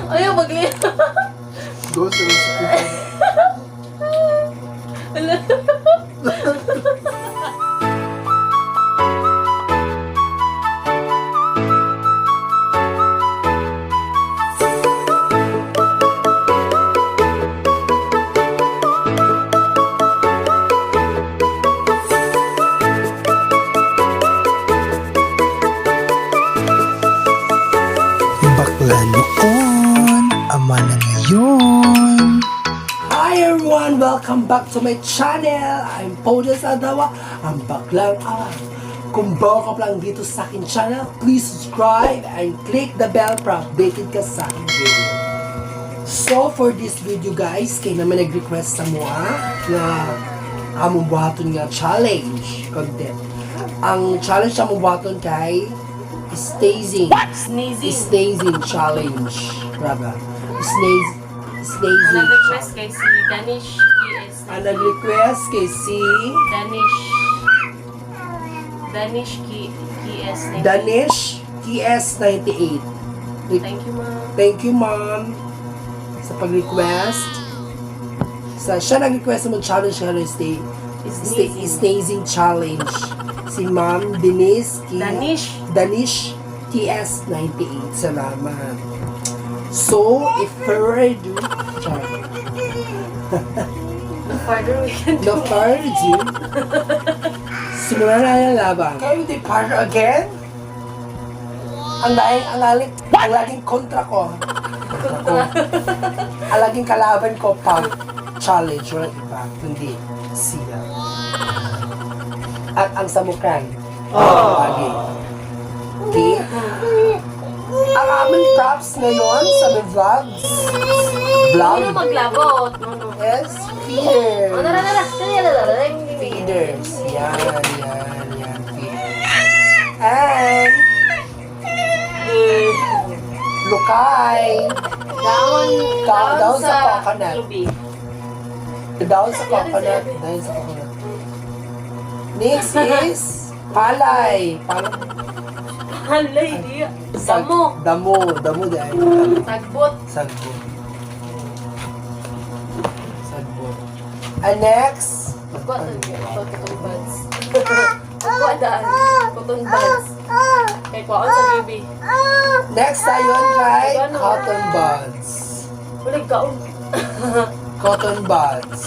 Ayaw, magli. Go sa sa. Ala. Bakla noon, ama na ngayon. Hi everyone! Welcome back to my channel! I'm Pojas Adawa, ang baklang ama. Kung bago ka pa lang dito sa akin channel, please subscribe and click the bell para updated ka sa aking video. So for this video guys, kay naman nag-request sa mua na among buhaton nga challenge content. Ang challenge sa among buhaton kay stazing. Sneezing. Sneezing challenge. Rather. Sneeze, sneezing. Nag-request kay si Danish PS. Ang nag-request kay si Danish. Danish K KS. Danish TS98. Thank you, ma'am. Thank you, ma'am, sa pag-request. Sa siya nag-request mo challenge siya stay, stay, Sneezing. sneezing challenge. Si Ma'am Denise K. Danish. Danish TS98. Salamat. So, if further ado, sorry. No further we can No further ado, simulan na ang laban. Can we depart again? Ang laing, ang laging, ang laging kontra ko. Kontra ko. Ang laging kalaban ko pag challenge, walang iba, kundi siya. At ang samukan. Lagi. Okay? Ang aming props ngayon sa aming vlogs, vlog, Ano maglabot? No, no. is feeder. Oh, nara, nara. Nara, nara, nara. Feeders. Yan, yan, yan. Feeders. And, lukay. Down, Down, down sa coconut. Lubi. Down sa coconut. Down sa coconut. Next is, palay. Palay. Halay, di. Damo. Damo. Damo dahil. Tagbot. Sagbot. Sagbot. And next, Pagkuha cotton buds. Pagkuha daan. Cotton buds. Kay kuhaan sa baby. Next tayo kay cotton buds. Wala kaon. Cotton buds.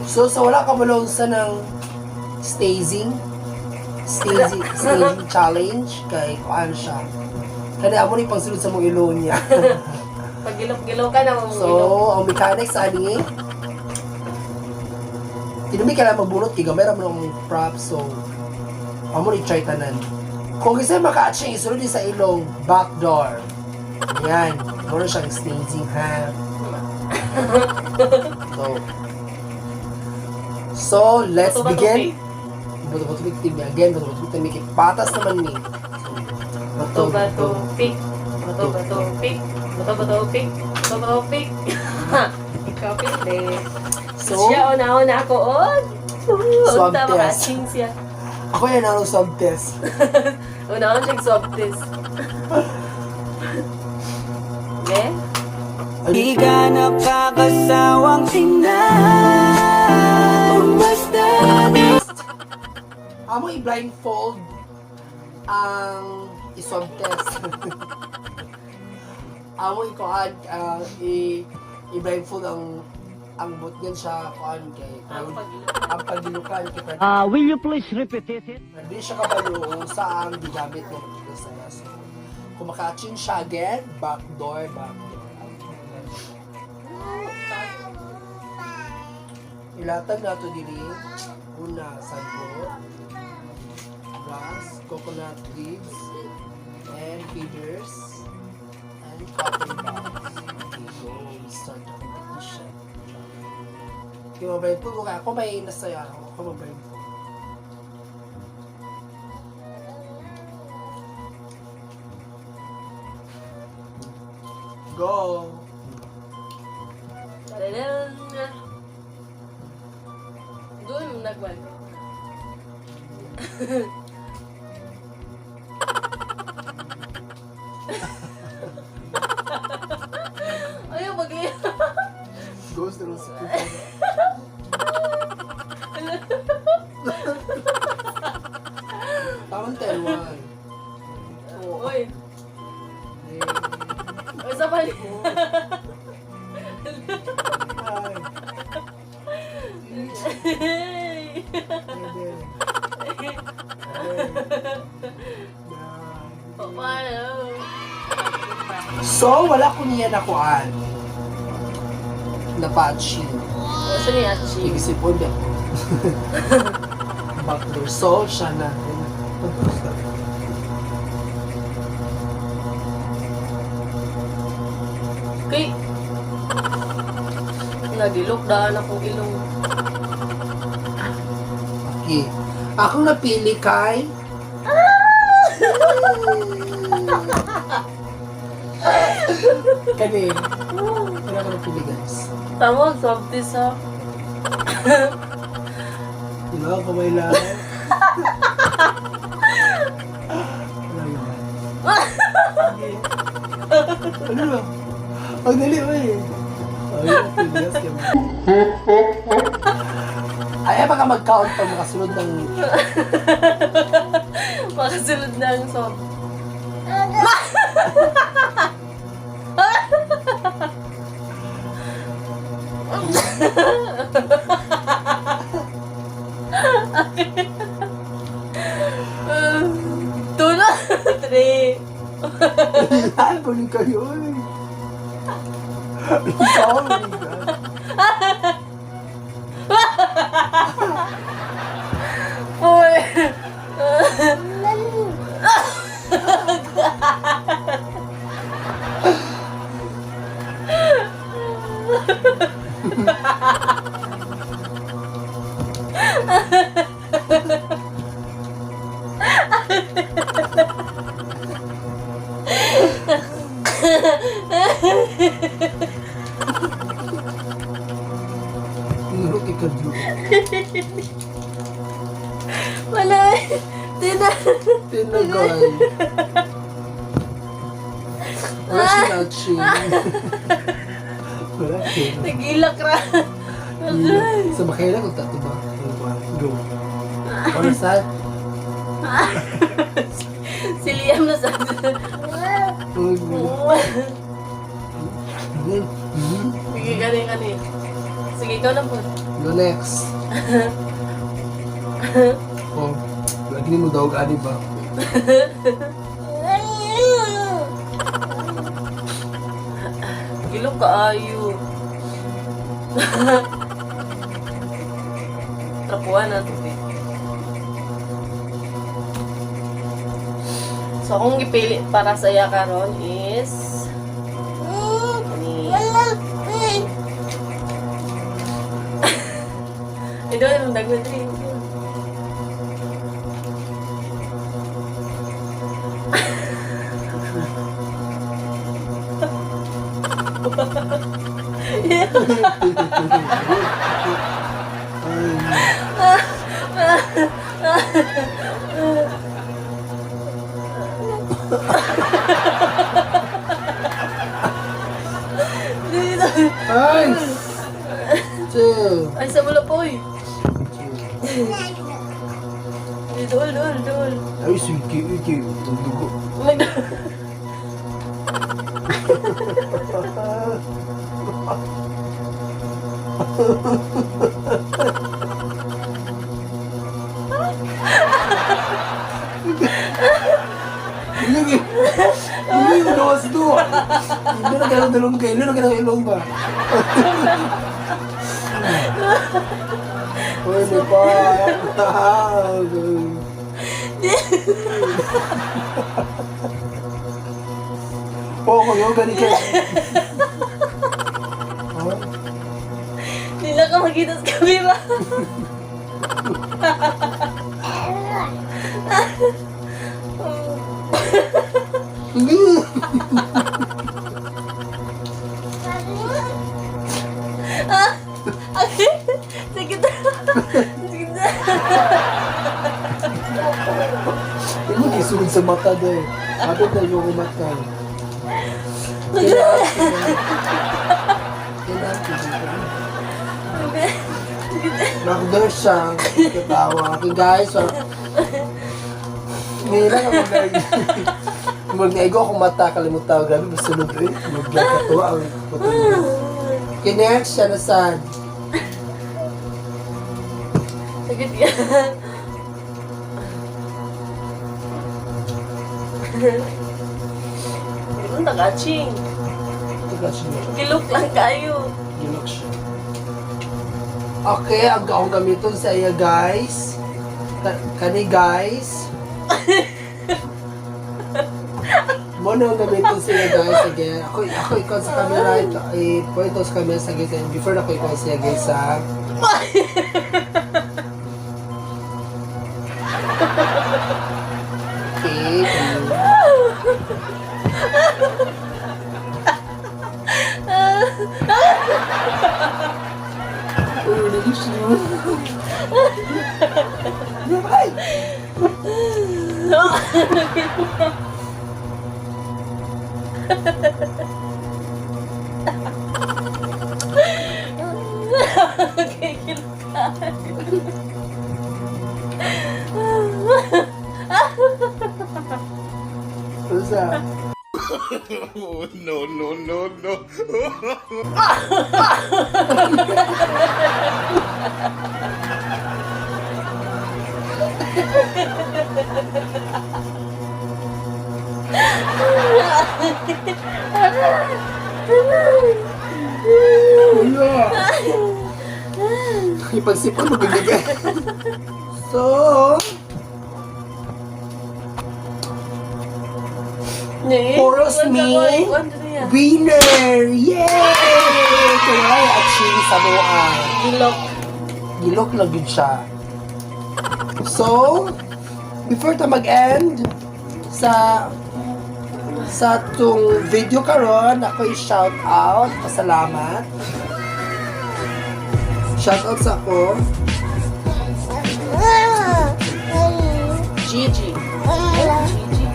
So, sa wala ka malong sa ng stazing, stazing, stazing challenge, kay kuan siya. Kaya amo ni pangsulod sa mong ilong niya. Pag gilok-gilok ka na So, mamungilok. ang mechanics ani, tinumi ka lang magbunot, kay gamay ra man ang props, so, amo ni try tanan. Kung isa maka-achieve, isulod din sa ilong, back door. Yan. Muna siyang sneezing, ha? So, let's Bato-bato begin. pick. Bato-bato pick team again. Bato-bato pick team. Patas naman ni. Bato bato pick. Bato bato pick. Bato bato pick. Bato bato pick. Ikaw pili. So, Siya una-una ako on. Swab Unta test. maka-aching siya. Ako yan ang swab test. Una-una siyang swab test. Ne? Di ka nakakasawang tingnan. Basta na Amo i-blindfold ang i-swab test. Amo i-kuan ang i-blindfold ang butgan siya kuan kay Ang pagilok. Ang pagilukan kay Will you please repeat it? hindi siya kabalo sa ang gigamit ng mga sa so, kung maka-chin siya again, back door, back door. Ilatag nato diri una sagbot, grass, coconut leaves, and feeders, and cotton buds. Okay, go. We start the competition. Okay, mablindfold ko kaya ako may nasaya ako. Ako mablindfold. Go! Tadadam! Doon mo nagwan. Sa kuko. Tamang 10, 1. Uy. Uy, sa pali. 5, Hey. 7, 8, 9. Oh, paano? So, wala ko niya nakuan. Napa-achieve. Gusto niya achieve. Igisipon ba? Backdoor. So, siya na. Kay. Nagilok daan akong ilong. Okay. Akong napili kay... Kani. Ano ako napili, guys? Tama, swabtis ha. Diba? Kamay lang. Ano yun? Sige. Ano ba? Ang dali mo eh. Ay, pinas ka mo. Ay, baka mag-count pa makasunod ng... Makasunod na ang swab. Two na. Three. Ay, balik kayo eh. Ikaw, oh my God. Four. Tinurok ikadlo. Wala. Tina. Tinagal. Wala siya touching. Wala siya. Nagilak ra. So, makailan kung tato ba? Go. Ano sa? Si Liam na sa... Sige, gani, gani. Sige, ikaw lang po. Go next. Oh, lagi ni mo daw ani ba? Gilok ka ayo. Trapuan na ito eh. So, akong gipili para sa iya karon is... Kani. Ito, yung dagman rin. Dito. Ay! Two. Ay, sa mula po eh. Dito, dul, dul, dul. Ay, sige, sige. Dugo. Hindi, hindi yung gawas do. Hindi na kailangan dalawang kayo. Hindi na kailangan ilong ba? Pwede pa. Oo, kayo, gani kayo. Oh, Hindi na ka makita sa camera. Sige na. Sige na. Hindi mo gisugod sa mata dahil. Kapit na yung mata. Kailangan. Kailangan. Nakdor siya. Katawa. Okay guys, so ngayon lang ako guys. Mag-naigo akong mata, kalimutan. Grabe, masunod eh. Magkakatuwa ang putol. Okay, next, siya na sad. Sakit yan. Hindi mo nag-aching. Ito siya. Gilok lang kayo. Gilok siya. Okay, ang akong gamiton sa iya guys. Kani guys. Mo na ang gamiton sa iya guys again. Ako ikaw sa camera ito ay point sa camera sa guys and before ako ikaw sa iya guys sa Okay. Ay! Okay, gilok ka. Ano sa? No, no, no, no. Wala. Ipagsipon mo bibigay. So, Chorus me. Winner! Yay! Kaya ay achieve sa buwan. Gilok. Gilok lang yun siya. So, before ta mag-end, sa tong video karon ako i-shout out, pasalamat. Shout out sa ako. Gigi. Gigi.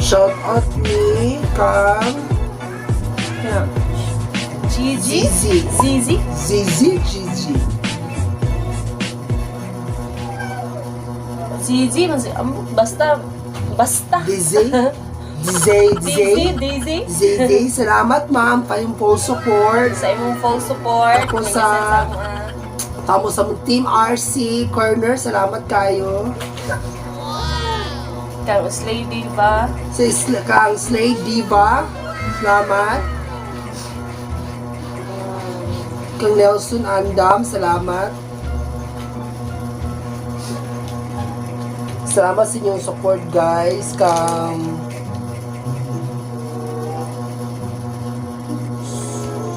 Shout out ni kang Gigi? Zizi. Zizi? Zizi Gigi. Zizi? Basta. Basta. Dizzy. Dizzy, Dizzy, Dizzy. Dizzy. Dizzy, salamat ma'am pa yung full support. Sa imong full support. Tapos sa- Tamo sa mong Team RC Corner, salamat kayo. Kang Slay Diva. Sa kang Slay Diva, salamat. Kang Nelson Andam, salamat. Salamat sa inyong support guys. Kang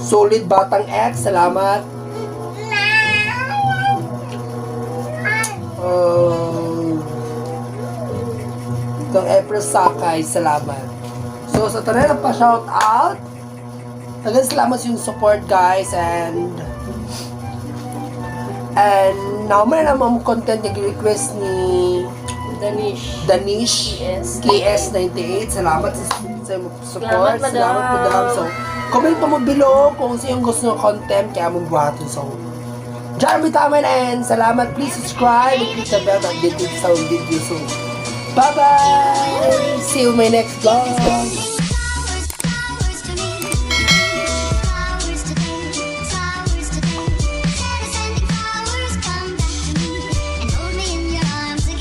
Solid Batang X, salamat. Kang April Sakay, salamat. So, sa tanan pa shout out. Tagal salamat sa inyong support guys and now man naman content na request ni Danish. Danish KS. KS98. Salamat sa iyong support. Salamat, madam. Salamat, madam. So, comment pa mo below kung sa iyong gusto ng content kaya mong buhaton. So, Jeremy Taman and salamat. Please subscribe and click the bell to update sa video. So, bye-bye! See you in my next vlog!